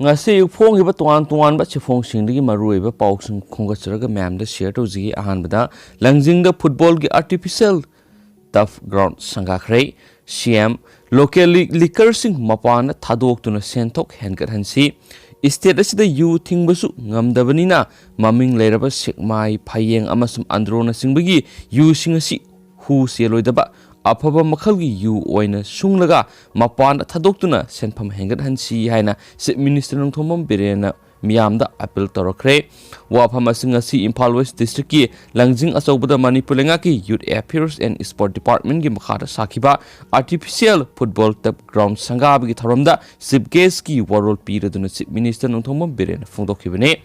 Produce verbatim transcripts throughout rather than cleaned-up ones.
ꯉꯁꯤ ꯑꯌꯨꯛ ꯐꯣꯡꯈꯤꯕ ꯇꯣꯉꯥꯟ ꯇꯣꯉꯥꯟꯕ ꯆꯦꯐꯣꯡꯁꯤꯡꯗꯒꯤ ꯃꯔꯨꯑꯣꯏꯕ ꯄꯥꯎꯁꯤꯡ ꯈꯣꯝꯒꯠꯆꯔꯒ ꯃꯌꯥꯝꯗ ꯁꯤꯌꯔ ꯇꯧꯖꯒꯦ꯫ ꯑꯍꯥꯟꯕꯗ, ꯂꯪꯖꯤꯡꯗ ꯐꯨꯠꯕꯣꯜꯒꯤ ꯑꯥꯔꯇꯤꯐꯤꯁꯤꯌꯦꯜ ꯇꯐ ꯒ꯭ꯔꯥꯎꯟ ꯁꯪꯒꯥꯈ꯭ꯔꯦ꯫ ꯁꯤ ꯑꯦꯝ, ꯂꯣꯀꯦꯜ ꯂꯤ-, ꯂꯤꯀꯔꯁꯤꯡ ꯃꯄꯥꯟꯗ ꯊꯥꯗꯣꯛꯇꯨꯅ ꯁꯦꯟꯊꯣꯛ ꯍꯦꯟꯒꯠꯍꯟꯁꯤ꯫ ꯏꯁꯇꯦꯠ ꯑꯁꯤꯗ ꯌꯨ ꯊꯤꯡꯕꯁꯨ ꯉꯝꯗꯕꯅꯤꯅ ꯃꯃꯤꯡ ꯂꯩꯔꯕ ꯁꯦꯛꯃꯥꯏ, ꯐꯌꯦꯡ ꯑꯃꯁꯨꯡ ꯑꯟꯗ꯭ꯔꯣꯅꯆꯤꯡꯕꯒꯤ ꯌꯨꯁꯤꯡ ꯑꯁꯤ ꯍꯨ ꯆꯦꯜꯂꯣꯏꯗꯕ ꯑꯐꯕ ꯃꯈꯜꯒꯤ ꯌꯨ ꯑꯣꯏꯅ ꯁꯨꯡꯂꯒ ꯃꯄꯥꯟꯗ ꯊꯥꯗꯣꯛꯇꯨꯅ ꯁꯦꯟꯐꯝ ꯍꯦꯟꯒꯠꯍꯟꯁꯤ ꯍꯥꯏꯅ ꯆꯤꯐ ꯃꯤꯅꯤꯁꯇꯔ ꯅꯣꯡꯊꯣꯝꯕꯝ ꯕꯤꯔꯦꯟꯅ ꯃꯤꯌꯥꯝꯗ ꯑꯄꯤꯜ ꯇꯧꯔꯛꯈ꯭ꯔꯦ꯫ ꯋꯥꯐꯝ ꯑꯁꯤ ꯉꯁꯤ ꯏꯝꯐꯥꯜ ꯋꯦꯁ ꯗꯤꯁꯇ꯭ꯔꯤꯛꯀꯤ ꯂꯪꯖꯤꯡ ꯑꯆꯧꯕꯗ ꯃꯅꯤꯄꯨꯔ ꯂꯩꯉꯥꯛꯀꯤ ꯌꯨꯠ ꯑꯦꯐꯤꯌꯔꯁ ꯑꯦꯟ ꯏꯁꯄꯣꯔꯠ ꯗꯤꯄꯥꯔꯠꯃꯦꯟꯒꯤ ꯃꯈꯥꯗ ꯁꯥꯈꯤꯕ ꯑꯥꯔꯇꯤꯐꯤꯁꯤꯌꯦꯜ ꯐꯨꯠꯕꯣꯜ ꯇꯐ ꯒ꯭ꯔꯥꯎꯟ ꯁꯪꯒꯥꯕꯒꯤ ꯊꯧꯔꯝꯗ ꯆꯤꯐ ꯒꯦꯁꯀꯤ ꯋꯥꯔꯣꯜ ꯄꯤꯔꯗꯨꯅ ꯆꯤꯐ ꯃꯤꯅꯤꯁꯇꯔ ꯅꯣꯡꯊꯣꯝꯕꯝ ꯕꯤꯔꯦꯟꯅ ꯐꯣꯡꯗꯣꯛꯈꯤꯕꯅꯤ꯫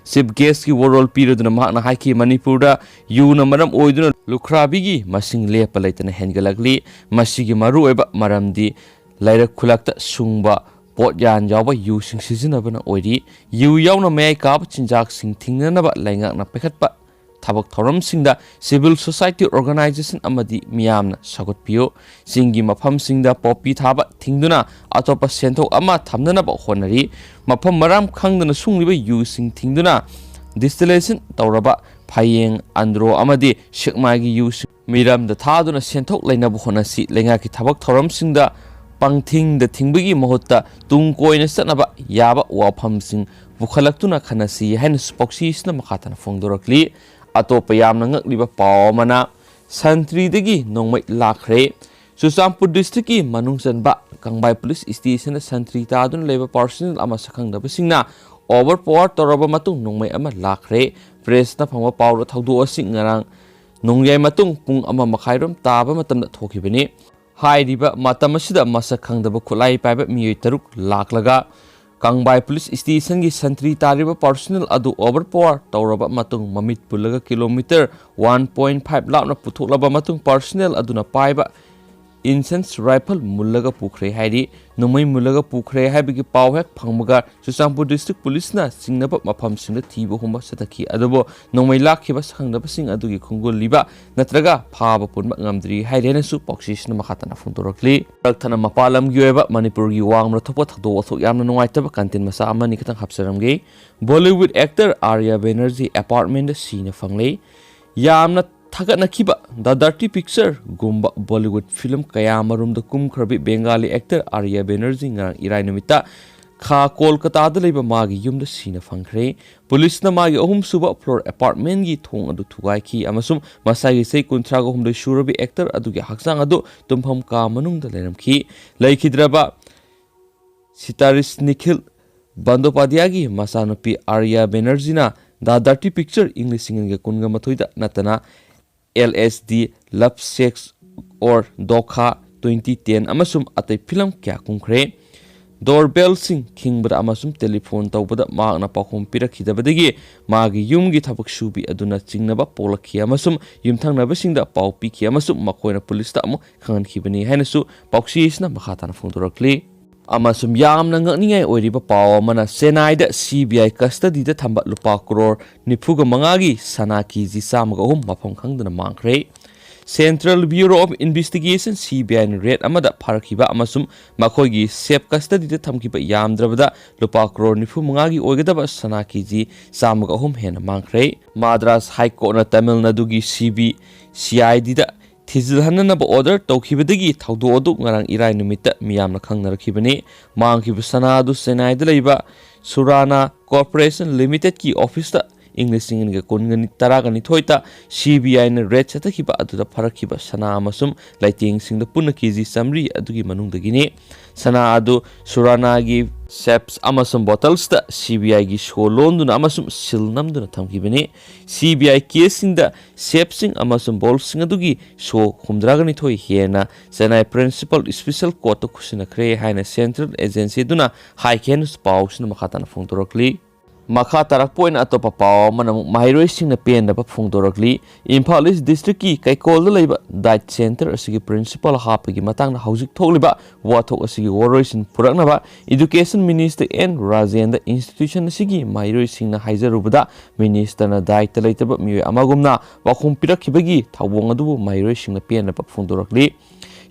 ꯆꯤꯐ ꯒꯦꯁꯀꯤ ꯋꯥꯔꯣꯜ ꯄꯤꯔꯗꯨꯅ ꯃꯍꯥꯛꯅ ꯍꯥꯏꯈꯤ, ꯃꯅꯤꯄꯨꯔꯗ ꯌꯨꯅ ꯃꯔꯝ ꯑꯣꯏꯗꯨꯅ ꯂꯨꯈ꯭ꯔꯥꯕꯤꯒꯤ ꯃꯁꯤꯡ ꯂꯦꯞꯄ ꯂꯩꯇꯅ ꯍꯦꯟꯒꯠꯂꯛꯂꯤ꯫ ꯃꯁꯤꯒꯤ ꯃꯔꯨꯑꯣꯏꯕ ꯃꯔꯝꯗꯤ ꯂꯩꯔꯛ ꯈꯨꯜꯂꯛꯇ ꯁꯨꯡꯕ ꯄꯣꯠꯌꯥꯟ ꯌꯥꯎꯕ ꯌꯨꯁꯤꯡ ꯁꯤꯖꯤꯟꯅꯕꯅ ꯑꯣꯏꯔꯤ꯫ ꯌꯨ ꯌꯥꯎꯅ ꯃꯌꯥꯏ ꯀꯥꯕ ꯆꯤꯟꯖꯥꯛꯁꯤꯡ ꯊꯤꯡꯅꯅꯕ ꯂꯩꯉꯥꯛꯅ ꯄꯥꯏꯈꯠꯄ ꯊꯕꯛ ꯊꯧꯔꯝꯁꯤꯡꯗ ꯁꯤꯚꯤꯜ ꯁꯣꯁꯥꯏꯇꯤ ꯑꯣꯔꯒꯅꯥꯏꯖꯦꯁꯟ ꯑꯃꯗꯤ ꯃꯤꯌꯥꯝꯅ ꯁꯧꯒꯠꯄꯤꯌꯨ꯫ ꯆꯤꯡꯒꯤ ꯃꯐꯝꯁꯤꯡꯗ ꯄꯣꯄꯤ ꯊꯥꯕ ꯊꯤꯡꯗꯨꯅ ꯑꯇꯣꯞꯄ ꯁꯦꯟꯊꯣꯛ ꯑꯃ ꯊꯝꯅꯅꯕ ꯍꯣꯠꯅꯔꯤ꯫ ꯃꯐꯝ ꯃꯔꯥꯡ ꯈꯪꯗꯅ ꯁꯨꯡꯂꯤꯕ ꯌꯨꯁꯤꯡ ꯊꯤꯡꯗꯨꯅ ꯗꯤꯁꯇꯤꯂꯦꯁꯟ ꯇꯧꯔꯕ ꯐꯌꯦꯡ, ꯑꯟꯗ꯭ꯔꯣ ꯑꯃꯗꯤ ꯁꯦꯛꯃꯥꯏꯒꯤ ꯌꯨꯁꯤꯡ ꯃꯤꯔꯝꯗ ꯊꯥꯗꯨꯅ ꯁꯦꯟꯊꯣꯛ ꯂꯩꯅꯕ ꯍꯣꯠꯅꯁꯤ꯫ ꯂꯩꯉꯥꯛꯀꯤ ꯊꯕꯛ ꯊꯧꯔꯝꯁꯤꯡꯗ ꯄꯪꯊꯤꯡꯗ ꯊꯤꯡꯕꯒꯤ ꯃꯍꯨꯠꯇ ꯇꯨꯡ ꯀꯣꯏꯅ ꯆꯠꯅꯕ ꯌꯥꯕ ꯋꯥꯐꯝꯁꯤꯡ ꯄꯨꯈꯠꯂꯛꯇꯨꯅ ꯈꯟꯅꯁꯤ ꯍꯥꯏꯅꯁꯨ ꯄꯥꯎꯆꯦꯁꯤꯅ ꯃꯈꯥ ꯇꯥꯅ ꯐꯣꯡꯗꯣꯔꯛꯂꯤ꯫ ꯑꯇꯣꯞꯄ ꯌꯥꯝꯅ ꯉꯛꯂꯤꯕ ꯄꯥꯎ ꯑꯃꯅ, ꯁꯟꯇ꯭ꯔꯤꯗꯒꯤ ꯅꯣꯡꯃꯩ ꯂꯥꯛꯈ꯭ꯔꯦ꯫ ꯆꯨꯔꯆꯥꯟꯄꯨꯔ ꯗꯤꯁꯇ꯭ꯔꯤꯛꯀꯤ ꯃꯅꯨꯡ ꯆꯟꯕ ꯀꯪꯕꯥꯏ ꯄꯨꯂꯤꯁ ꯁ꯭ꯇꯦꯁꯟꯗ ꯁꯟꯇ꯭ꯔꯤ ꯇꯥꯗꯨꯅ ꯂꯩꯕ ꯄꯥꯔꯁꯣꯅꯦꯜ ꯑꯃ ꯁꯛꯈꯪꯗꯕꯁꯤꯡꯅ ꯑꯣꯚꯔ ꯄꯥꯋꯔ ꯇꯧꯔꯕ ꯃꯇꯨꯡ ꯅꯣꯡꯃꯩ ꯑꯃ ꯂꯥꯛꯈ꯭ꯔꯦ꯫ ꯄ꯭ꯔꯦꯁꯅ ꯐꯪꯕ ꯄꯥꯎꯗ ꯊꯧꯗꯣꯛ ꯑꯁꯤ ꯉꯔꯥꯡ ꯅꯣꯡꯌꯥꯏ ꯃꯇꯨꯡ ꯄꯨꯡ ꯑꯃ ꯃꯈꯥꯏꯔꯣꯝ ꯇꯥꯕ ꯃꯇꯝꯗ ꯊꯣꯛꯈꯤꯕꯅꯤ꯫ ꯍꯥꯏꯔꯤꯕ ꯃꯇꯝ ꯑꯁꯤꯗ ꯃꯁꯛ ꯈꯪꯗꯕ ꯈꯨꯠꯂꯥꯏ ꯄꯥꯏꯕ ꯃꯤꯑꯣꯏ ꯇꯔꯨꯛ ꯂꯥꯛꯂꯒ ꯀꯪꯕꯥꯏ ꯄꯨꯂꯤꯁ ꯁ꯭ꯇꯦꯁꯟꯒꯤ ꯁꯟꯇ꯭ꯔꯤ ꯇꯥꯔꯤꯕ ꯄꯥꯔꯁꯣꯅꯦꯜ ꯑꯗꯨ ꯑꯣꯚꯔ ꯄꯥꯋꯔ ꯇꯧꯔꯕ ꯃꯇꯨꯡ ꯃꯃꯤꯠ ꯄꯨꯜꯂꯒ ꯀꯤꯂꯣꯃꯤꯇꯔ ꯋꯥꯟ ꯄꯣꯏꯟ ꯐꯥꯏꯚ ꯂꯥꯞꯅ ꯄꯨꯊꯣꯛꯂꯕ ꯃꯇꯨꯡ ꯄꯥꯔꯁꯣꯅꯦꯜ ꯑꯗꯨꯅ ꯄꯥꯏꯕ incense rifle ꯃꯨꯜꯂꯒ ꯄꯨꯈ꯭ꯔꯦ ꯍꯥꯏꯔꯤ꯫ ꯅꯣꯡꯃꯩ ꯃꯨꯜꯂꯒ ꯄꯨꯈ꯭ꯔꯦ ꯍꯥꯏꯕꯒꯤ ꯄꯥꯎ ꯍꯦꯛ ꯐꯪꯕꯒ ꯆꯨꯔꯆꯥꯟꯄꯨꯔ District Policeꯅ ꯆꯤꯡꯅꯕ ꯃꯐꯝꯁꯤꯡꯗ ꯊꯤꯕ ꯍꯨꯝꯕ ꯆꯠꯊꯈꯤ꯫ ꯑꯗꯨꯕꯨ ꯅꯣꯡꯃꯩ ꯂꯥꯛꯈꯤꯕ ꯁꯛꯈꯪꯗꯕꯁꯤꯡ ꯑꯗꯨꯒꯤ ꯈꯣꯡꯒꯨꯜꯂꯤꯕ ꯅꯠꯇ꯭ꯔꯒ ꯐꯥꯕ ꯄꯨꯟꯕ ꯉꯝꯗ꯭ꯔꯤ ꯍꯥꯏꯔꯦꯅꯁꯨ ꯄꯥꯎꯆꯦꯁꯤꯅ ꯃꯈꯥ ꯇꯥꯅ ꯐꯣꯡꯗꯣꯔꯛꯂꯤ꯫ ꯃꯔꯛ ꯊꯠꯅ ꯃꯄꯥꯟ ꯂꯝꯒꯤ ꯑꯣꯏꯕ ꯃꯅꯤꯄꯨꯔꯒꯤ ꯋꯥꯡꯃꯗ ꯊꯣꯛꯄ ꯊꯧꯗꯣꯛ ꯋꯥꯊꯣꯛ ꯌꯥꯝꯅ ꯅꯨꯡꯉꯥꯏꯇꯕ content ꯃꯆꯥ ꯑꯃꯅꯤ ꯈꯛꯇꯪ ꯍꯥꯞꯆꯔꯝꯒꯦ꯫ Bollywood actor Arya Banerjee apartmentꯗ ꯁꯤꯅ ꯐꯪꯂꯦ꯫ ꯌꯥꯝꯅ ꯊꯥꯒꯠꯅꯈꯤꯕ The Dirty Pictureꯒꯨꯝꯕ Bollywood film ꯀꯌꯥ ꯃꯔꯨꯝꯗ ꯀꯨꯝꯈ꯭ꯔꯕꯤ ꯕꯦꯡꯒꯥꯂꯤ actor Arya Banerjee ꯉꯔꯥꯡ ꯏꯔꯥꯏ ꯅꯨꯃꯤꯠꯇ ꯈꯥ ꯀꯣꯜꯀꯇꯥꯗ ꯂꯩꯕ ꯃꯥꯒꯤ ꯌꯨꯝꯗ ꯁꯤꯅ ꯐꯪꯈ꯭ꯔꯦ꯫ ꯄꯨꯂꯤꯁꯅ ꯃꯥꯒꯤ ꯑꯍꯨꯝꯁꯨꯕ floor apartmentꯒꯤ ꯊꯣꯡ ꯑꯗꯨ ꯊꯨꯒꯥꯏꯈꯤ ꯑꯃꯁꯨꯡ ꯃꯁꯥꯒꯤ ꯆꯍꯤ ꯀꯨꯟꯊ꯭ꯔꯥꯒ ꯍꯨꯝꯗꯣꯏ ꯁꯨꯔꯕꯤ actor ꯑꯗꯨꯒꯤ ꯍꯛꯆꯥꯡ ꯑꯗꯨ ꯇꯨꯝꯐꯝ ꯀꯥ ꯃꯅꯨꯡꯗ ꯂꯩꯔꯝꯈꯤ꯫ ꯂꯩꯈꯤꯗ꯭ꯔꯕ ꯁꯤꯇꯥꯔꯤꯁ ꯅꯤꯈꯤꯜ ꯕꯟꯗꯣꯄꯥꯙ꯭ꯌꯥꯒꯤ ꯃꯆꯥꯅꯨꯄꯤ ꯑꯥꯔꯌꯥ ꯕꯦꯅꯔꯖꯤꯅ The Dirty Picture ꯏꯪ ꯂꯤꯁꯤꯡ ꯑꯅꯤꯒ ꯀꯨꯟꯒ ꯃꯥꯊꯣꯏꯗ ꯅꯠꯇꯅ L S D Love Sex or Dhokha twenty ten ꯑꯃꯁꯨꯡ ꯑꯇꯩ ꯐꯤꯂꯝ ꯀꯌꯥ ꯀꯨꯝꯈ꯭ꯔꯦ꯫ Doorbellꯁꯤꯡ ꯈꯤꯡꯕꯗ ꯑꯃꯁꯨꯡ telephone ꯇꯧꯕꯗ ꯃꯍꯥꯛꯅ ꯄꯥꯎꯈꯨꯝ ꯄꯤꯔꯛꯈꯤꯗꯕꯗꯒꯤ ꯃꯥꯒꯤ ꯌꯨꯝꯒꯤ ꯊꯕꯛ ꯁꯨꯕꯤ ꯑꯗꯨꯅ ꯆꯤꯡꯅꯕ ꯄꯣꯛꯂꯛꯈꯤ ꯑꯃꯁꯨꯡ ꯌꯨꯝꯊꯪꯅꯕꯁꯤꯡꯗ ꯄꯥꯎ ꯄꯤꯈꯤ ꯑꯃꯁꯨꯡ ꯃꯈꯣꯏꯅ ꯄꯨꯂꯤꯁꯇ ꯑꯃꯨꯛ ꯈꯪꯍꯟꯈꯤꯕꯅꯤ ꯍꯥꯏꯅꯁꯨ ꯄꯥꯎꯆꯦꯁꯤꯅ ꯃꯈꯥ ꯇꯥꯅ ꯐꯣꯡꯗꯣꯔꯛꯂꯤ꯫ ꯑꯃꯁꯨꯡ ꯌꯥꯝꯅ ꯉꯛꯅꯤꯡꯉꯥꯏ ꯑꯣꯏꯔꯤꯕ ꯄꯥꯎ ꯑꯃꯅ ꯆꯦꯟꯅꯥꯏꯗ C B I custodyꯗ ꯊꯝꯕ ꯂꯨꯄꯥ ꯀ꯭ꯔꯣꯔ ꯅꯤꯐꯨꯒ ꯃꯉꯥꯒꯤ ꯁꯅꯥ ꯀꯦ ꯖꯤ ꯆꯥꯝꯃꯒ ꯑꯍꯨꯝ ꯃꯐꯝ ꯈꯪꯗꯅ ꯃꯥꯡꯈ꯭ꯔꯦ꯫ Central Bureau of Investigation, C B Iꯅ raid ꯑꯃꯗ ꯐꯥꯔꯛꯈꯤꯕ ꯑꯃꯁꯨꯡ ꯃꯈꯣꯏꯒꯤ safe custodyꯗ ꯊꯝꯈꯤꯕ ꯌꯥꯝꯗ꯭ꯔꯕꯗ ꯂꯨꯄꯥ ꯀ꯭ꯔꯣꯔ ꯅꯤꯐꯨ ꯃꯉꯥꯒꯤ ꯑꯣꯏꯒꯗꯕ ꯁꯅꯥ ꯀꯦ ꯖꯤ ꯆꯥꯝꯃꯒ ꯑꯍꯨꯝ ꯍꯦꯟꯅ ꯃꯥꯡꯈ꯭ꯔꯦ꯫ Madras High Courtꯅ ꯇꯥꯃꯤꯜ ꯅꯥꯗꯨꯒꯤ C B, C I Dꯗ ꯊꯤꯖꯤꯜꯍꯟꯅꯅꯕ order ꯇꯧꯈꯤꯕꯗꯒꯤ ꯊꯧꯗꯣꯛ ꯑꯗꯨ ꯉꯔꯥꯡ ꯏꯔꯥꯏ ꯅꯨꯃꯤꯠꯇ ꯃꯤꯌꯥꯝꯅ ꯈꯪꯅꯔꯛꯈꯤꯕꯅꯤ꯫ ꯃꯥꯡꯈꯤꯕ ꯁꯅꯥ ꯑꯗꯨ ꯆꯦꯟꯅꯥꯏꯗ ꯂꯩꯕ Surana Corporation Limitedꯀꯤ officeꯇ ꯏꯪ ꯂꯤꯁꯤꯡ ꯑꯅꯤꯒ ꯀꯨꯟꯒ ꯇꯔꯥꯒ ꯅꯤꯊꯣꯏꯗ C B Iꯅ raid ꯆꯠꯊꯈꯤꯕ ꯑꯗꯨꯗ ꯐꯥꯔꯛꯈꯤꯕ ꯁꯅꯥ ꯑꯃꯁꯨꯡ ꯂꯩꯇꯦꯡꯁꯤꯡꯗ ꯄꯨꯟꯅ ꯀꯦ ꯖꯤ ꯆꯥꯃꯔꯤ ꯑꯗꯨꯒꯤ ꯃꯅꯨꯡꯗꯒꯤꯅꯤ꯫ ꯁꯅꯥ ꯑꯗꯨ Suranaꯒꯤ safes ꯑꯃꯁꯨꯡ bottlesꯇ C B Iꯒꯤ show ꯂꯣꯟꯗꯨꯅ ꯑꯃꯁꯨꯡ seal ꯅꯝꯗꯨꯅ ꯊꯝꯈꯤꯕꯅꯤ꯫ C B I caseꯁꯤꯡꯗ safeꯁꯤꯡ ꯑꯃꯁꯨꯡ bottlesꯁꯤꯡ ꯑꯗꯨꯒꯤ show ꯍꯨꯝꯗ꯭ꯔꯥꯒ ꯅꯤꯊꯣꯏ ꯍꯦꯟꯅ ꯆꯦꯟꯅꯥꯏ Principal Special Courtꯇ ꯈꯨꯠꯁꯤꯟꯅꯈ꯭ꯔꯦ ꯍꯥꯏꯅ central agency ꯑꯗꯨꯅ ꯍꯥꯏꯈꯤ ꯍꯥꯏꯅ ꯄꯥꯎꯁꯤꯅ ꯃꯈꯥ ꯇꯥꯅ ꯐꯣꯡꯗꯣꯔꯛꯂꯤ꯫ ꯃꯈꯥ ꯇꯥꯔꯛꯄ ꯑꯣꯏꯅ ꯑꯇꯣꯞꯄ ꯄꯥꯎ ꯑꯃꯅ ꯑꯃꯨꯛ ꯃꯍꯩꯔꯣꯏꯁꯤꯡꯅ ꯄꯦꯟꯗꯕ ꯐꯣꯡꯗꯣꯔꯛꯂꯤ꯫ ꯏꯝꯐꯥꯜ ꯏꯁ ꯗꯤꯁꯇ꯭ꯔꯤꯛꯀꯤ ꯀꯩꯀꯣꯜꯗ ꯂꯩꯕ ꯗꯥꯏꯠ ꯁꯦꯟꯇꯔ ꯑꯁꯤꯒꯤ ꯄ꯭ꯔꯤꯟꯁꯤꯄꯥꯜ ꯍꯥꯞꯄꯒꯤ ꯃꯇꯥꯡꯗ ꯍꯧꯖꯤꯛ ꯊꯣꯛꯂꯤꯕ ꯋꯥꯊꯣꯛ ꯑꯁꯤꯒꯤ ꯋꯥꯔꯣꯏꯁꯤꯟ ꯄꯨꯔꯛꯅꯕ ꯏꯗꯨꯀꯦꯁꯟ ꯃꯤꯅꯤꯁꯇꯔ ꯑꯦꯟ ꯔꯥꯖꯦꯟꯗ ꯏꯟꯁꯇꯤꯇ꯭ꯌꯨꯁꯟ ꯑꯁꯤꯒꯤ ꯃꯍꯩꯔꯣꯏꯁꯤꯡꯅ ꯍꯥꯏꯖꯔꯨꯕꯗ, ꯃꯤꯅꯤꯁꯇꯔꯅ ꯗꯥꯏꯠꯇ ꯂꯩꯇꯕ ꯃꯤꯑꯣꯏ ꯑꯃꯒꯨꯝꯅ ꯄꯥꯎꯈꯨꯝ ꯄꯤꯔꯛꯈꯤꯕꯒꯤ ꯊꯧꯑꯣꯡ ꯑꯗꯨꯕꯨ ꯃꯍꯩꯔꯣꯏꯁꯤꯡꯅ ꯄꯦꯟꯗꯕ ꯐꯣꯡꯗꯣꯔꯛꯂꯤ꯫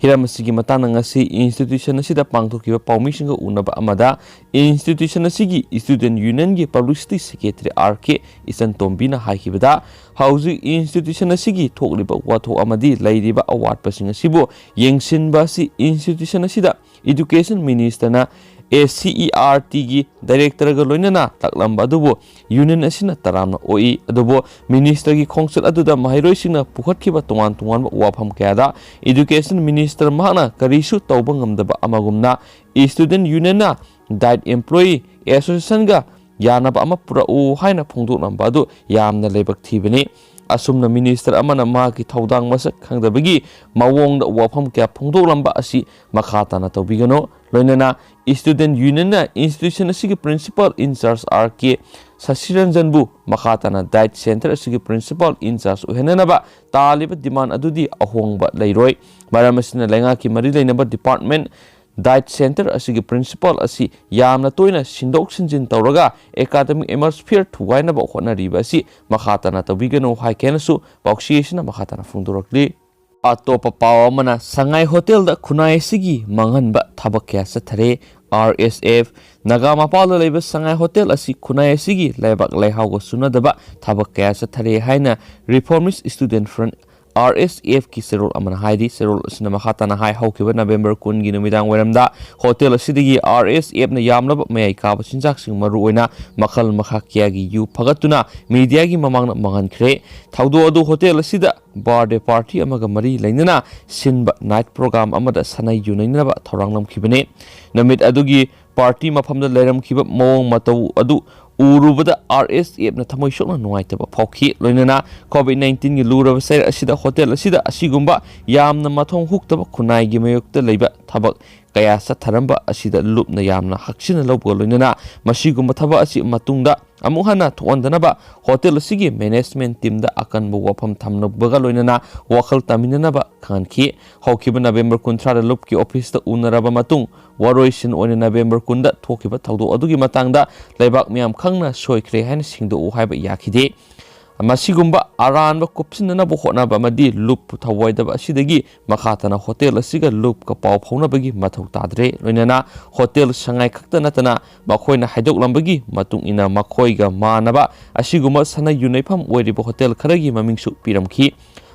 ꯍꯤꯔꯝ ꯑꯁꯤꯒꯤ ꯃꯇꯥꯡꯗ ꯉꯁꯤ ꯏꯟꯁꯇꯤꯇ꯭ꯌꯨꯁꯟ ꯑꯁꯤꯗ ꯄꯥꯡꯊꯣꯛꯈꯤꯕ ꯄꯥꯎꯃꯤꯁꯤꯡꯒ ꯎꯅꯕ ꯑꯃꯗ ꯏꯟꯁꯇꯤꯇ꯭ꯌꯨꯁꯟ ꯑꯁꯤꯒꯤ ꯁ꯭ꯇꯨꯗꯦꯟꯠ ꯌꯨꯅꯤꯌꯟꯒꯤ ꯄꯕ꯭ꯂꯤꯁꯤꯇꯤ ꯁꯦꯀ꯭ꯔꯦꯇꯔꯤ ꯑꯥꯔ ꯀꯦ ꯏꯆꯟ ꯇꯣꯝꯕꯤꯅ ꯍꯥꯏꯈꯤꯕꯗ, ꯍꯧꯖꯤꯛ ꯏꯟꯁꯇꯤꯇ꯭ꯌꯨꯁꯟ ꯑꯁꯤꯒꯤ ꯊꯣꯛꯂꯤꯕ ꯋꯥꯊꯣꯛ ꯑꯃꯗꯤ ꯂꯩꯔꯤꯕ ꯑꯋꯥꯠꯄꯁꯤꯡ ꯑꯁꯤꯕꯨ ꯌꯦꯡꯁꯤꯟꯕ ꯑꯁꯤ ꯏꯟꯁꯇꯤꯇ꯭ꯌꯨꯁꯟ ꯑꯁꯤꯗ ꯏꯗꯨꯀꯦꯁꯟ ꯃꯤꯅꯤꯁꯇꯔꯅ ꯑꯦ ꯁꯤ ꯏ ꯑꯥꯔ ꯇꯤꯒꯤ ꯗꯥꯏꯔꯦꯛꯇꯔꯒ ꯂꯣꯏꯅꯅ ꯇꯥꯛꯂꯝꯕ ꯑꯗꯨꯕꯨ ꯌꯨꯅꯤꯌꯟ ꯑꯁꯤꯅ ꯇꯔꯥꯝꯅ ꯑꯣꯛꯏ꯫ ꯑꯗꯨꯕꯨ ꯃꯤꯅꯤꯁꯇꯔꯒꯤ ꯈꯣꯡꯆꯠ ꯑꯗꯨꯗ ꯃꯍꯩꯔꯣꯏꯁꯤꯡꯅ ꯄꯨꯈꯠꯈꯤꯕ ꯇꯣꯉꯥꯟ ꯇꯣꯉꯥꯟꯕ ꯋꯥꯐꯝ ꯀꯌꯥꯗ ꯏꯗꯨꯀꯦꯁꯟ ꯃꯤꯅꯤꯁꯇꯔ ꯃꯍꯥꯛꯅ ꯀꯔꯤꯁꯨ ꯇꯧꯕ ꯉꯝꯗꯕ ꯑꯃꯒꯨꯝꯅ, ꯁ꯭ꯇꯨꯗꯦꯟꯠ ꯌꯨꯅꯤꯌꯟꯅ ꯗꯥꯏꯠ ꯑꯦꯝꯄ꯭ꯂꯣꯌꯤ ꯑꯦꯁꯣꯁꯤꯌꯦꯁꯟꯒ ꯌꯥꯅꯕ ꯑꯃ ꯄꯨꯔꯛꯎ ꯍꯥꯏꯅ ꯐꯣꯡꯗꯣꯛꯂꯝꯕ ꯑꯗꯨ ꯌꯥꯝꯅ ꯂꯥꯏꯕꯛ ꯊꯤꯕꯅꯤ꯫ ꯑꯁꯨꯝꯅ ꯃꯤꯅꯤꯁꯇꯔ ꯑꯃꯅ ꯃꯍꯥꯛꯀꯤ ꯊꯧꯗꯥꯡ ꯃꯁꯛ ꯈꯪꯗꯕꯒꯤ ꯃꯑꯣꯡꯗ ꯋꯥꯐꯝ ꯀꯌꯥ ꯐꯣꯡꯗꯣꯛꯂꯝꯕ ꯑꯁꯤ ꯃꯈꯥ ꯇꯥꯅ ꯇꯧꯕꯤꯒꯅꯨ꯫ ꯂꯣꯏꯅꯅ ꯁ꯭ꯇꯨꯗꯦꯟꯠ ꯌꯨꯅꯤꯌꯟꯅ ꯏꯟꯁꯇꯤꯇ꯭ꯌꯨꯁꯟ ꯑꯁꯤꯒꯤ ꯄ꯭ꯔꯤꯟꯁꯤꯄꯥꯜ ꯏꯟꯆꯥꯔꯖ ꯑꯥꯔ ꯀꯦ ꯁꯁꯤꯔꯟꯖꯟꯕꯨ ꯃꯈꯥ ꯇꯥꯅ ꯗꯥꯏꯠ ꯁꯦꯟꯇꯔ ꯑꯁꯤꯒꯤ ꯄ꯭ꯔꯤꯟꯁꯤꯄꯥꯜ ꯏꯟꯆꯥꯔꯖ ꯑꯣꯏꯍꯟꯅꯅꯕ ꯇꯥꯜꯂꯤꯕ ꯗꯤꯃꯥꯟ ꯑꯗꯨꯗꯤ ꯑꯍꯣꯡꯕ ꯂꯩꯔꯣꯏ꯫ ꯃꯔꯝ ꯑꯁꯤꯅ ꯂꯩꯉꯥꯛꯀꯤ ꯃꯔꯤ ꯂꯩꯅꯕ ꯗꯤꯄꯥꯔꯠꯃꯦꯟꯠ ꯗꯥꯏꯠ ꯁꯦꯟꯇꯔ ꯑꯁꯤꯒꯤ ꯄ꯭ꯔꯤꯟꯁꯤꯄꯥꯜ ꯑꯁꯤ ꯌꯥꯝꯅ ꯇꯣꯏꯅ ꯁꯤꯟꯗꯣꯛ ꯁꯤꯟꯖꯤꯟ ꯇꯧꯔꯒ ꯑꯦꯀꯥꯗꯃꯤꯛ ꯑꯦꯠꯃꯣꯁꯐꯤꯌꯔ ꯊꯨꯒꯥꯏꯅꯕ ꯍꯣꯠꯅꯔꯤꯕ ꯑꯁꯤ ꯃꯈꯥ ꯇꯥꯅ ꯇꯧꯕꯤꯒꯅꯨ ꯍꯥꯏ ꯀꯦꯅꯁꯨ ꯄꯥꯎꯆꯦ ꯑꯁꯤꯅ ꯃꯈꯥ ꯇꯥꯅ ꯐꯣꯡꯗꯣꯔꯛꯂꯤ꯫ ꯑꯇꯣꯞꯄ ꯄꯥꯎ ꯑꯃꯅ, ꯁꯉꯥꯏ ꯍꯣꯇꯦꯜꯗ ꯈꯨꯟꯅꯥꯏ ꯑꯁꯤꯒꯤ ꯃꯥꯡꯍꯟꯕ ꯊꯕꯛ ꯀꯌꯥ ꯆꯠꯊꯔꯦ꯫ ꯑꯥꯔ ꯑꯦꯁ ꯑꯦꯐ, ꯅꯥꯒꯥ ꯃꯄꯥꯜꯗ ꯂꯩꯕ ꯁꯉꯥꯏ ꯍꯣꯇꯦꯜ ꯑꯁꯤ ꯈꯨꯟꯅꯥꯏ ꯑꯁꯤꯒꯤ ꯂꯩꯕꯥꯛ ꯂꯩꯍꯥꯎꯒ ꯆꯨꯅꯗꯕ ꯊꯕꯛ ꯀꯌꯥ ꯆꯠꯊꯔꯦ ꯍꯥꯏꯅ ꯔꯤꯐꯣꯔꯃꯤꯁ ꯁ꯭ꯇꯨꯗꯦꯟꯠ ꯐ꯭ꯔꯟꯠ, ꯑꯥꯔ ꯑꯦꯁ ꯑꯦꯐꯀꯤ ꯆꯦꯔꯣꯜ ꯑꯃꯅ ꯍꯥꯏꯔꯤ꯫ ꯆꯦꯔꯣꯜ ꯑꯁꯤꯅ ꯃꯈꯥ ꯇꯥꯅ ꯍꯥꯏ, ꯍꯧꯈꯤꯕ ꯅꯕꯦꯝꯕꯔ ꯀꯨꯟꯒꯤ ꯅꯨꯃꯤꯗꯥꯡ ꯋꯥꯏꯔꯝꯗ ꯍꯣꯇꯦꯜ ꯑꯁꯤꯗꯒꯤ ꯑꯥꯔ ꯑꯦꯁ ꯑꯦꯐꯅ ꯌꯥꯝꯂꯕ ꯃꯌꯥꯏ ꯀꯥꯕ ꯆꯤꯟꯖꯥꯛꯁꯤꯡ, ꯃꯔꯨꯑꯣꯏꯅ ꯃꯈꯜ ꯃꯈꯥ ꯀꯌꯥꯒꯤ ꯌꯨ ꯐꯒꯠꯇꯨꯅ ꯃꯤꯗꯤꯌꯥꯒꯤ ꯃꯃꯥꯡꯗ ꯃꯥꯡꯍꯟꯈ꯭ꯔꯦ꯫ ꯊꯧꯗꯣꯛ ꯑꯗꯨ ꯍꯣꯇꯦꯜ ꯑꯁꯤꯗ ꯕꯥꯔꯗꯦ ꯄꯥꯔꯇꯤ ꯑꯃꯒ ꯃꯔꯤ ꯂꯩꯅꯅ ꯁꯤꯟꯕ ꯅꯥꯏꯠ ꯄ꯭ꯔꯣꯒ꯭ꯔꯥꯝ ꯑꯃꯗ ꯁꯥꯟꯅꯩ ꯌꯨ ꯅꯩꯅꯅꯕ ꯊꯧꯔꯥꯡꯂꯝꯈꯤꯕꯅꯤ꯫ ꯅꯨꯃꯤꯠ ꯑꯗꯨꯒꯤ ꯄꯥꯔꯇꯤ ꯃꯐꯝꯗ ꯂꯩꯔꯝꯈꯤꯕ ꯃꯑꯣꯡ ꯃꯇꯧ ꯑꯗꯨ ꯎꯔꯨꯕꯗ ꯑꯥꯔ ꯑꯦꯁ ꯑꯦꯐꯅ ꯊꯃꯣꯏ ꯁꯣꯛꯅ ꯅꯨꯡꯉꯥꯏꯇꯕ ꯐꯥꯎꯈꯤ꯫ ꯂꯣꯏꯅꯅ ꯀꯣꯚꯤꯗ ꯅꯥꯏꯟꯇꯤꯟꯒꯤ ꯂꯨꯔꯕ ꯆꯩꯔꯛ ꯑꯁꯤꯗ ꯍꯣꯇꯦꯜ ꯑꯁꯤꯗ ꯑꯁꯤꯒꯨꯝꯕ ꯌꯥꯝꯅ ꯃꯊꯣꯡ ꯍꯨꯛꯇꯕ ꯈꯨꯟꯅꯥꯏꯒꯤ ꯃꯥꯌꯣꯛꯇ ꯂꯩꯕ ꯊꯕꯛ ꯀꯌꯥ ꯆꯠꯊꯔꯝꯕ ꯑꯁꯤꯗ ꯂꯨꯞꯅ ꯌꯥꯝꯅ ꯍꯛꯆꯤꯟꯅ ꯂꯧꯕꯒ ꯂꯣꯏꯅꯅ ꯃꯁꯤꯒꯨꯝꯕ ꯊꯕꯛ ꯑꯁꯤ ꯃꯇꯨꯡꯗ ꯑꯃꯨꯛ ꯍꯟꯅ ꯊꯣꯛꯍꯟꯗꯅꯕ ꯍꯣꯇꯦꯜ ꯑꯁꯤꯒꯤ ꯃꯦꯅꯦꯖꯃꯦꯟ ꯇꯤꯝꯗ ꯑꯀꯟꯕ ꯋꯥꯐꯝ ꯊꯝꯅꯕꯒ ꯂꯣꯏꯅꯅ ꯋꯥꯈꯜ ꯇꯥꯃꯤꯟꯅꯅꯕ ꯈꯪꯍꯟꯈꯤ꯫ ꯍꯧꯈꯤꯕ ꯅꯕꯦꯝꯕꯔ ꯀꯨꯟꯊ꯭ꯔꯥꯗ ꯂꯨꯞꯀꯤ ꯑꯣꯐꯤꯁꯇ ꯎꯅꯔꯕ ꯃꯇꯨꯡ ꯋꯥꯔꯣꯏꯁꯤꯟ ꯑꯣꯏꯅ ꯅꯕꯦꯝꯕꯔ ꯀꯨꯟꯗ ꯊꯣꯛꯈꯤꯕ ꯊꯧꯗꯣꯛ ꯑꯗꯨꯒꯤ ꯃꯇꯥꯡꯗ ꯂꯩꯕꯥꯛ ꯃꯤꯌꯥꯝ ꯈꯪꯅ ꯁꯣꯏꯈ꯭ꯔꯦ ꯍꯥꯏꯅ ꯁꯦꯡꯗꯣꯛꯎ ꯍꯥꯏꯕ ꯌꯥꯈꯤꯗꯦ꯫ ꯃꯁꯤꯒꯨꯝꯕ ꯑꯔꯥꯟꯕ ꯀꯨꯞꯁꯤꯟꯅꯅꯕ ꯍꯣꯠꯅꯕ ꯑꯃꯗꯤ ꯂꯨꯞꯄꯨ ꯊꯧꯑꯣꯏꯗꯕ ꯑꯁꯤꯗꯒꯤ ꯃꯈꯥ ꯇꯥꯅ ꯍꯣꯇꯦꯜ ꯑꯁꯤꯒ ꯂꯨꯞꯀ ꯄꯥꯎ ꯐꯥꯎꯅꯕꯒꯤ ꯃꯊꯧ ꯇꯥꯗ꯭ꯔꯦ꯫ ꯂꯣꯏꯅꯅ ꯍꯣꯇꯦꯜ ꯁꯉꯥꯏ ꯈꯛꯇ ꯅꯠꯇꯅ ꯃꯈꯣꯏꯅ ꯍꯥꯏꯗꯣꯛꯂꯝꯕꯒꯤ ꯃꯇꯨꯡ ꯏꯟꯅ ꯃꯈꯣꯏꯒ ꯃꯥꯟꯅꯕ ꯑꯁꯤꯒꯨꯝꯕ ꯁꯅꯥ ꯌꯨꯅꯩꯐꯝ ꯑꯣꯏꯔꯤꯕ ꯍꯣꯇꯦꯜ ꯈꯔꯒꯤ ꯃꯃꯤꯡꯁꯨ ꯄꯤꯔꯝꯈꯤ꯫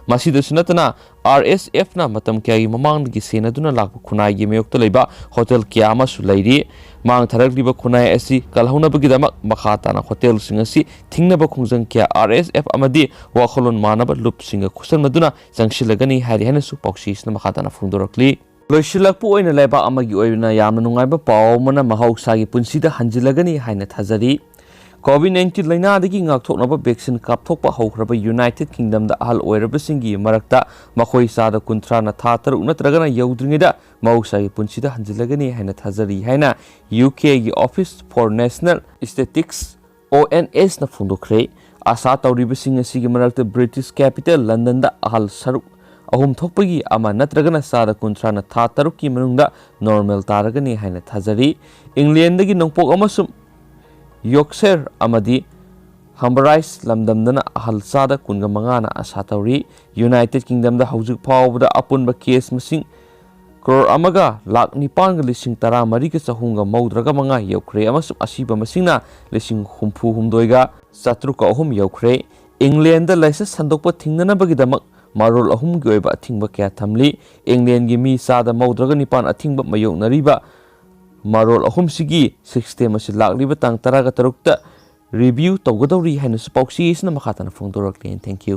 ꯃꯁꯤꯗꯁꯨ ꯅꯠꯇꯅ, ꯑꯥꯔ ꯑꯦꯁ ꯑꯦꯐꯅ ꯃꯇꯝ ꯀꯌꯥꯒꯤ ꯃꯃꯥꯡꯗꯒꯤ ꯁꯦꯟꯅꯗꯨꯅ ꯂꯥꯛꯄ ꯈꯨꯟꯅꯥꯏꯒꯤ ꯃꯥꯌꯣꯛꯇ ꯂꯩꯕ ꯍꯣꯇꯦꯜ ꯀꯌꯥ ꯑꯃꯁꯨ ꯂꯩꯔꯤ꯫ ꯃꯥꯡ ꯊꯥꯔꯛꯂꯤꯕ ꯈꯨꯟꯅꯥꯏ ꯑꯁꯤ ꯀꯜꯍꯧꯅꯕꯒꯤꯗꯃꯛ ꯃꯈꯥ ꯇꯥꯅ ꯍꯣꯇꯦꯜꯁꯤꯡ ꯑꯁꯤ ꯊꯤꯡꯅꯕ ꯈꯣꯡꯖꯪ ꯀꯌꯥ ꯑꯥꯔ ꯑꯦꯁ ꯑꯦꯐ ꯑꯃꯗꯤ ꯋꯥꯈꯜꯂꯣꯟ ꯃꯥꯟꯅꯕ ꯂꯨꯞꯁꯤꯡꯒ ꯈꯨꯠꯁꯝꯅꯗꯨꯅ ꯆꯪꯁꯤꯜꯂꯒꯅꯤ ꯍꯥꯏꯔꯤ ꯍꯥꯏꯅꯁꯨ ꯄꯥꯎꯆꯦꯁꯤꯅ ꯃꯈꯥ ꯇꯥꯅ ꯐꯣꯡꯗꯣꯔꯛꯂꯤ꯫ ꯂꯣꯏꯁꯤꯜꯂꯛꯄ ꯑꯣꯏꯅ ꯂꯩꯕꯥꯛ ꯑꯃꯒꯤ ꯑꯣꯏꯅ ꯌꯥꯝꯅ ꯅꯨꯡꯉꯥꯏꯕ ꯄꯥꯎ ꯑꯃꯅ ꯃꯍꯧꯁꯥꯒꯤ ꯄꯨꯟꯁꯤꯗ ꯍꯟꯖꯤꯜꯂꯒꯅꯤ ꯍꯥꯏꯅ ꯊꯥꯖꯔꯤ꯫ ꯀꯣꯚꯤꯗ ꯅꯥꯏꯟꯇꯤꯟ ꯂꯥꯏꯅꯥꯗꯒꯤ ꯉꯥꯛꯊꯣꯛꯅꯕ ꯚꯦꯛꯁꯤꯟ ꯀꯥꯞꯊꯣꯛꯄ ꯍꯧꯈ꯭ꯔꯕ ꯌꯨꯅꯥꯏꯇꯦꯗ ꯀꯤꯡꯗꯝꯗ ꯑꯍꯜ ꯑꯣꯏꯔꯕꯁꯤꯡꯒꯤ ꯃꯔꯛꯇ ꯃꯈꯣꯏ ꯆꯥꯗ ꯀꯨꯟꯊ꯭ꯔꯥꯅ ꯊꯥ ꯇꯔꯨꯛ ꯅꯠꯇ꯭ꯔꯒꯅ ꯌꯧꯗ꯭ꯔꯤꯉꯩꯗ ꯃꯍꯧꯁꯥꯒꯤ ꯄꯨꯟꯁꯤꯗ ꯍꯟꯖꯤꯜꯂꯒꯅꯤ ꯍꯥꯏꯅ ꯊꯥꯖꯔꯤ ꯍꯥꯏꯅ ꯌꯨ ꯀꯦꯒꯤ Office for National Statistics, O N ꯑꯦꯁꯅ ꯐꯣꯡꯗꯣꯛꯈ꯭ꯔꯦ꯫ ꯑꯁꯥ ꯇꯧꯔꯤꯕꯁꯤꯡ ꯑꯁꯤꯒꯤ ꯃꯔꯛꯇ ꯕ꯭ꯔꯤꯇꯤꯁ ꯀꯦꯄꯤꯇꯦꯜ ꯂꯟꯗꯟꯗ ꯑꯍꯜ ꯁꯔꯨꯛ ꯑꯍꯨꯝ ꯊꯣꯛꯄꯒꯤ ꯑꯃ ꯅꯠꯇ꯭ꯔꯒꯅ ꯆꯥꯗ ꯀꯨꯟꯊ꯭ꯔꯥꯅ ꯊꯥ ꯇꯔꯨꯛꯀꯤ ꯃꯅꯨꯡꯗ ꯅꯣꯔꯃꯦꯜ ꯇꯥꯔꯒꯅꯤ ꯍꯥꯏꯅ ꯊꯥꯖꯔꯤ꯫ ꯏꯪꯂꯦꯟꯗꯒꯤ ꯅꯣꯡꯄꯣꯛ ꯑꯃꯁꯨꯡ ꯌꯣꯛꯁꯦꯔ ꯑꯃꯗꯤ ꯍꯝꯕꯔꯥꯏꯁ ꯂꯝꯗꯝꯗꯅ ꯑꯍꯜ ꯆꯥꯗ ꯀꯨꯟꯒ ꯃꯉꯥꯅ ꯑꯁꯥ ꯇꯧꯔꯤ꯫ ꯌꯨꯅꯥꯏꯇꯦꯗ ꯀꯤꯡꯗꯝꯗ ꯍꯧꯖꯤꯛ ꯐꯥꯎꯕꯗ ꯑꯄꯨꯟꯕ ꯀꯦꯁ ꯃꯁꯤꯡ ꯀ꯭ꯔꯣꯔ ꯑꯃꯒ ꯂꯥꯈ ꯅꯤꯄꯥꯟꯒ ꯂꯤꯁꯤꯡ ꯇꯔꯥꯃꯔꯤꯒ ꯆꯍꯨꯝꯒ ꯃꯧꯗ꯭ꯔꯥꯒ ꯃꯉꯥ ꯌꯧꯈ꯭ꯔꯦ ꯑꯃꯁꯨꯡ ꯑꯁꯤꯕ ꯃꯁꯤꯡꯅ ꯂꯤꯁꯤꯡ ꯍꯨꯝꯐꯨ ꯍꯨꯝꯗꯣꯏꯒ ꯆꯥꯇ꯭ꯔꯨꯛꯀ ꯑꯍꯨꯝ ꯌꯧꯈ꯭ꯔꯦ꯫ ꯏꯪꯂꯦꯟꯗ ꯂꯥꯏꯆꯠ ꯁꯟꯗꯣꯛꯄ ꯊꯤꯡꯅꯅꯕꯒꯤꯗꯃꯛ ꯃꯔꯣꯜ ꯑꯍꯨꯝꯒꯤ ꯑꯣꯏꯕ ꯑꯊꯤꯡꯕ ꯀꯌꯥ ꯊꯝꯂꯤ꯫ ꯏꯪꯂꯦꯟꯒꯤ ꯃꯤ ꯆꯥꯗ ꯃꯧꯗ꯭ꯔꯥꯒ ꯅꯤꯄꯥꯟ ꯑꯊꯤꯡꯕ ꯃꯥꯌꯣꯛꯅꯔꯤꯕ ꯃꯔꯣꯜ ꯑꯍꯨꯝꯁꯤꯒꯤ ꯁꯤꯁꯇꯦꯝ ꯑꯁꯤ ꯂꯥꯛꯂꯤꯕ ꯇꯥꯡ ꯇꯔꯥꯒ ꯇꯔꯨꯛꯇ ꯔꯤꯚꯤꯌꯨ ꯇꯧꯒꯗꯧꯔꯤ ꯍꯥꯏꯅꯁꯨ ꯄꯥꯎꯆꯦ ꯑꯁꯤꯅ ꯃꯈꯥ ꯇꯥꯅ ꯐꯣꯡꯗꯣꯔꯛꯂꯤ꯫ Thank you꯫